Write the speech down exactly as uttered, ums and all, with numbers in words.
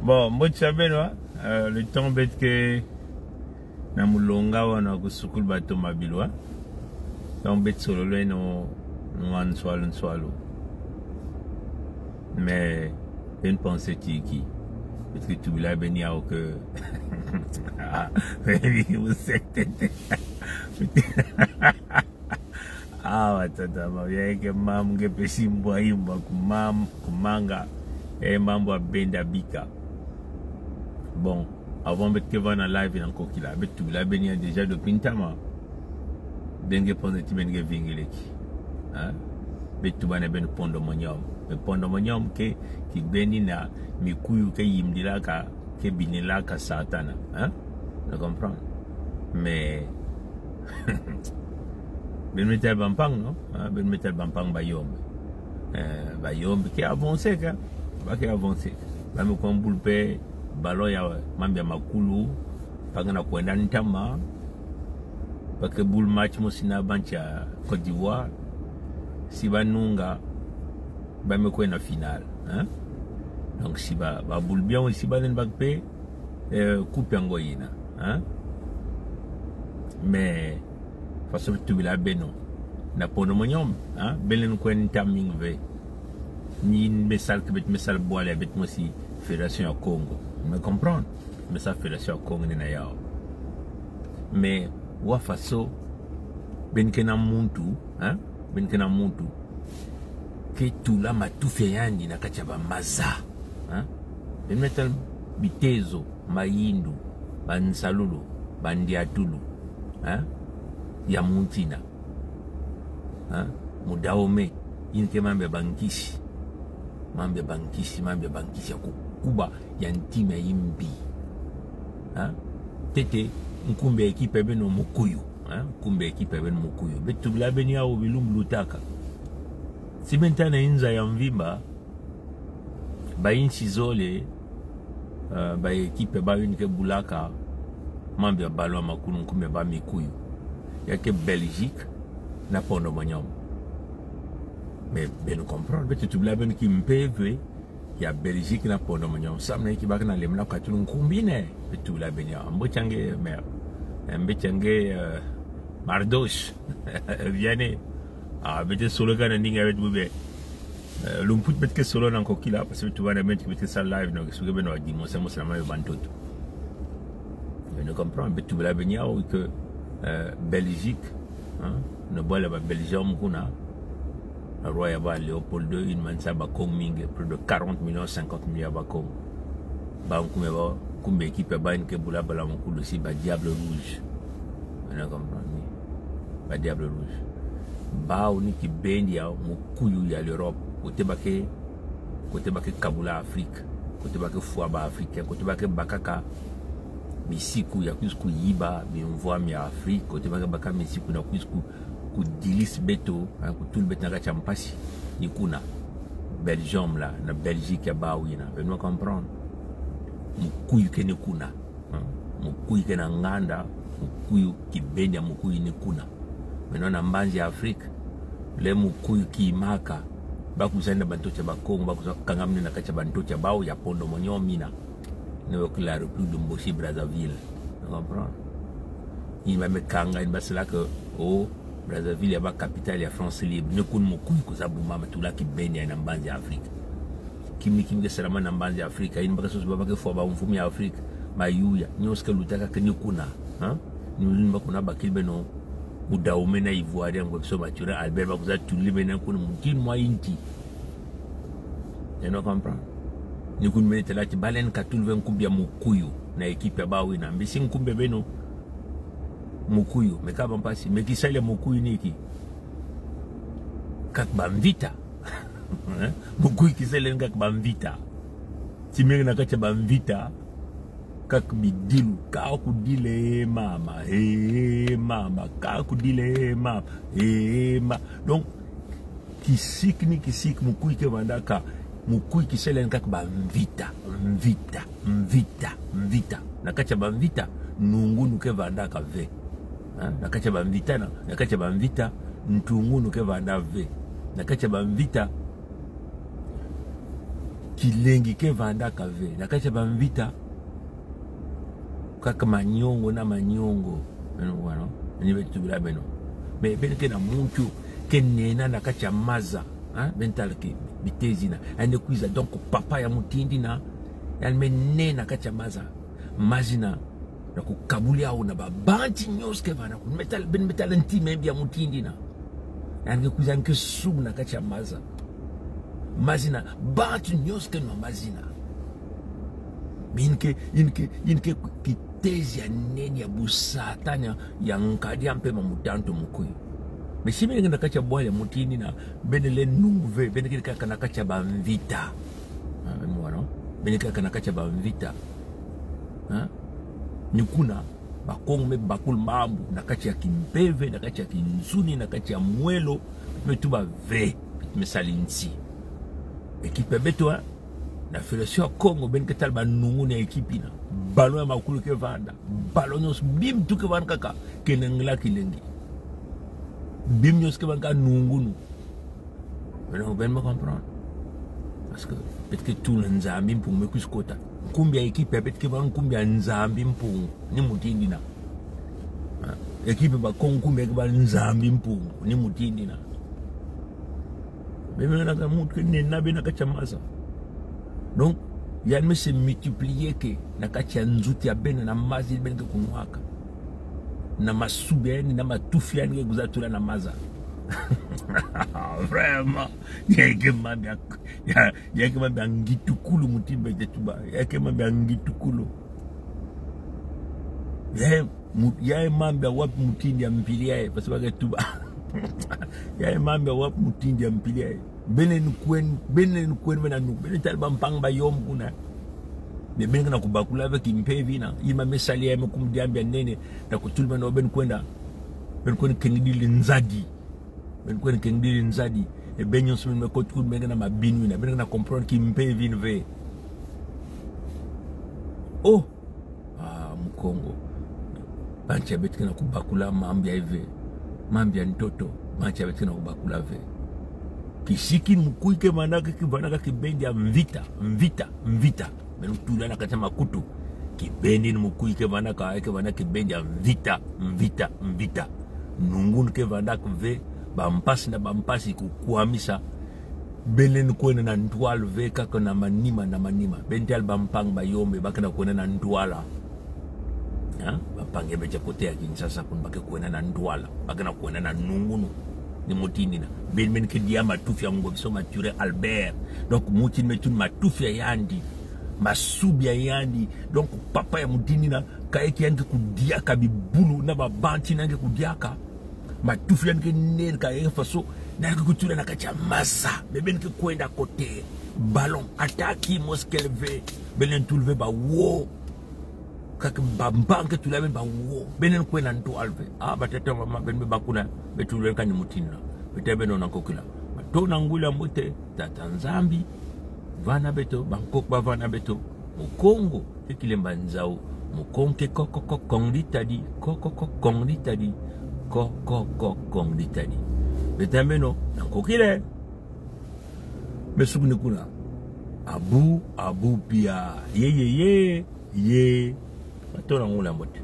Bon, mbote ya beno, euh, le temps beto ke na molongo awa na kusukulu bateau mobile wa. Donc beto sololo eno nwa nswalu nswalu. Mais beno pense ti ki, beto ke tubila beno yawu ke, ah, baby, vous êtes Ah, watata, ma, ya ke mambu nge pesi mbwa imbwa ku mam-, ku manga. E mambu ya benda bika. Bon, avant beto ke va na live na nkokila, beto tubila beno yawu déjà depuis ntama. Beno ke pense ti beno ke vingilaki. Hein? Beto tubana beno pandémonium. Mais pandémonium ke, ki beni na mikuyu ke yimbilaka, ke binilaka Satana, hein? Beno comprendre? Mais beno me tala bampangi, non? Hein? Beno me tala bampangi ba yombe. Euh, ba yombe ke avancer ka. Ba ke avancer. Ba me kwenda bula pe ballon ya mambu ya makulu. Ba ke na kwenda ntama. Ba ke bula match mosi na bantu ya Côte d'Ivoire. Si ba nunga, ba me kwenda finale, hein? Donc si ba, ba bula bien, si ba lenda baka pe, euh, coupe yango yina, hein? Mais faso beto tubila beno, na pandémonium, hein? Beno lenda kwenda ntama mingi ve. Ni me sala ke beto me sala bwala ya beto mosi Fédération ya Kongo. Me comprendre? Me sala Fédération ya Kongo ni na yawu. Mais wa faso beno ke na muntu, hein? Beno ke na muntu ke tula matufi ya yandi na kati ya bamaza, hein? Beno me tala bitezo, mayindu, bansalulu, bandiatulu, hein? Ya muntu yina. Hein? Mudahomey, yina ke mambu ya bankisi. Mambu ya bankisi, mambu ya bankisi ya kukuba ya ntima ya yimbi. Hein? Ntete, nkumbu ya équipe ya beno mukuyu. Hein? Nkumbu ya équipe ya beno mukuyu. Beto tubila beno yawu bilumbu lutaka. Si beno tala na inza ya mvimba, bayinsi zole, euh, ba équipe ya bawu yina ke bulaka mambu ya ballon ya makulu nkumbu ya bawu mikuyu. Ya ke Belgique na pandémonium. Mais beno comprendre, beto tubila beno kimpeve ya Belgique na pandémonium. Samna ki baka na lemna katula nkumbu yina. Beto tubila beno yawu. Mbote ya nge, mère. Mbote ya nge, euh, Mardoche. Vianney. Ah, beto solo ka na ninga beto bube. Euh, lumputu beto ke solo na nkokila, parce que beto tubana beto ke beto ke sala live, na ke suke beno wa dimanche, mo sala ma yo bantoto. Beno comprendre, beto tubila beno yawu ke, euh, Belgique, hein, na bwala ba Belgium kuna, na roi ya bawu Léopold deux, yina manisa ba Kongo mingi, plus de quarante millions, cinquante millions ya ba Kongo. Bawu nkumbu ya bawu, nkumbu ya équipe ya bawu yina ke bula ballon ya makulu si ba Diable Rouge. Beno comprendre ni? Ba Diable Rouge. Bawu ni kibendi ya mukuyu ya l'Europe. Kote ba ke, kote ba ke kabula Afrique. Kote ba ke fwa ba Africains. Kote ba ke bakaka misiku ya kwisa kuyiba bimvwama ya Afrique. Kote ba ke baka misiku na kwisa ku kudilisa beto, hein, kutula beto na kati ya mpasi, ni kuna. Belgium la, na Belgique ya bawu yina. Beno me comprendre. Mukuyu ke ni kuna. Hein? Mukuyu ke na nganda, mukuyu kibendi ya mukuyu ni kuna. Beno na mbanzi ya Afrique, le mukuyu kimaka, ba kwiza na bantoto ya ba Kongo, ba kwiza kangamana na kati ya bantoto ya bawu ya pandémonium yina. Ni yo ke la République du Mbochi Brazzaville. Beno comprendre? Yina ba me kanga, yina ba sala ke, oh, Brazzaville ya bâ capitale ya France libre. Ni kuna mukuyu kwiza buma, ma tula kibendi ya na mbanzi ya Afrique. Kimi ni kimi ke salama na mbanzi ya Afrique, yina ba ke sosa ba ke fwa ba mfumu ya Afrique, mayuya. Nyonso ke lutaka ke ni kuna. Hein? Ni yina ba kuna bakiri beno Mudahomey na Ivoirien, ngwe biso Mathurin Albert, ba kwiza tula beno kuna muti mwa inti. Beno comprendre? Ni kuna me tala ti ba lenda katula ve nkumbu ya mukuyu na équipe ya bawu yina. Mbi si nkumbu ya beno mukuyu, me ka bâ mpasi, mais kisalu ya mukuyu ni ki? Kaka bamvita. Hein? Mukuyu kisalu ni kaka bamvita. Ti me na kati ya bamvita, kaka bidilu, ka kudila e mama, e mama, ka kudila e mama, e ma-, donc, kisiki ni kisiki, mukuyu ke vandaka, mukuyu kisalu ni kaka bamvita, mvita, mvita, mvita. Na kati ya bamvita, nungunu ke vandaka ve. Hein? Na kati ya bamvita na, na kati ya bamvita, ntungunu ke vanda ve. Na kati ya bamvita, kilengi ke vandaka ve na kati ya bamvita. Kaka maniongo na maniongo. Beno wa no? Ni beto tubila beno. Mais beno ke na muntu ke nena na kati ya maza. Hein? Beno tala ke bitezi na. Yandi kwiza, donc papa ya mutindi na. Yandi me nena na kati ya maza. Maza ina, na kukabuli yawu na babanti nyonso ke vanda kuna. Me tala, beno me tala ntima ya mbi ya mutindi na. Yandi ke kwiza, yandi ke sumu na kati ya maza. Maza ina, bantu nyonso ke nwa maza ina. Yina ke, yina ke, yina ke kitezi ya nene ya busatana ya, ya nkadi ya mpemba mutantu mukui. Mais si beno ke na kati ya bwala ya mutindi na, beno le nungu ve, beno ke kaka na kati ya bamvita. Ah, beno wa no? Beno ke kaka na kati ya bamvita. Hein? Ni kuna, Bakongo me bakula mambu na kati ya kimpeve, na kati ya kinsuni, na kati ya mwelo, me tuba ve, me sali nsi. Ekipe ya beto, hein? Na Fédération ya Kongo, beno ke tala banungunu ya ekipe ina. Ballon ya makulu ke vanda. Ballon nyonso, bima tu ke vanda kaka, ke na ngula kilengi. Bima nyonso ke vanda kaka nungunu. Beno, beno me comprendre. Parce que beto ke tula Nzambi mpungu me kwiza kota. Nkumbu ya ekipe ya beto ke vanda nkumbu ya Nzambi mpungu ni mutindi na. Ah, ekipe ya Bakongo nkumbu ya ke vanda Nzambi mpungu ni mutindi na. Beno me na ka muntu ke nena ve na kati ya maza. Donc, yandi me se multiplier ke na kati ya nzutu ya beno na maza beno ke kunwaka. Na masubi ya yandi, na matufi ya yandi ke kwiza tula na maza. Vraiment. Ya ke mambu ya, ya, ya ke mambu ya ngitukulu mutindu bete tuba. Ya ke mambu ya ngitukulu. Ya, mu-, ya mambu ya wapi mutindu ya mpili yayi, parce que ba ke tuba. Ya mambu ya wapi mutindu ya mpili yayi. Beno ni kwenda, beno ni kwenda, beno na nu, beno tala bampangi ba yombo kuna. Mais beno ke na kubakula ve kimpeve ina, yima me sali ya me kum diambu ya nene, na kutula beno, beno kwenda, beno kwenda kengidila nzadi. Beno kwenda kengidila nzadi. E beno nyonso beno me koti kuna, beno ke na mabinu ina, beno ke na comprendre kimpeve ina ve. Oh! Ah, Mukongo. Bantu ya beto ke na kubakula mambu yayi ve. Mambu ya ntoto. Bantu ya beto ke na kubakula ve. Kisikini mukui ke vandaka, ke vandaka kibeni ya mvita, mvita, mvita. Beno tula na kati ya makutu. Kibeni ni mukui ke vandaka, ke vandaka kibeni ya mvita, mvita, mvita. Nungunu ke vandaka ve, bampasi na bampasi kukwamisa. Beno lenda kwenda na ntwala ve kaka na manima, na manima. Beno tala bampangi ba yombo, ba ke na kwenda na ntwala. Ha? Bampangi ya beto ya côté ya Kinshasa kuna ba ke kwenda na ntwala. Ba ke na kwenda na nungunu. Ni mutindu ina. Beno, beno ke dia matufi ya Ngobiso Mathurin Albert. Donc, mutindu me tuna matufi ya yandi. Masubi ya yandi. Donc, papa ya mutindu ina, ka eke yandi ke kudiaka bibulu na babanti na yandi ke kudiaka. Matufi ya yandi ke nene ka ye faso, na yandi ke kutula na kati ya maza. Mais beno ke kwenda côté. Ballon, attaque, mosquée levée. Beno lenda tula ve bawu. Kaka bampangi ke tula beno bawu. Beno lenda kwenda ntwala ve. Ah, batata, bamama, beno me bakula. Beto lenda kani mutindu ina. Beto beno na nkokila. Matondo na ngula mbote, Tata Nzambi. Vana beto, bankoko bavana beto. Mukongo ke kilemba nzau. Mukongo ke ko, ko, ko, kong ditadi. Ko, ko, ko, kong ditadi. Ko, ko, ko, kong ditadi. Beto beno, na nkokila. Mesuku ni kuna. Abu, abu pia. Ye, ye, ye, ye. Matondo na ngula mbote.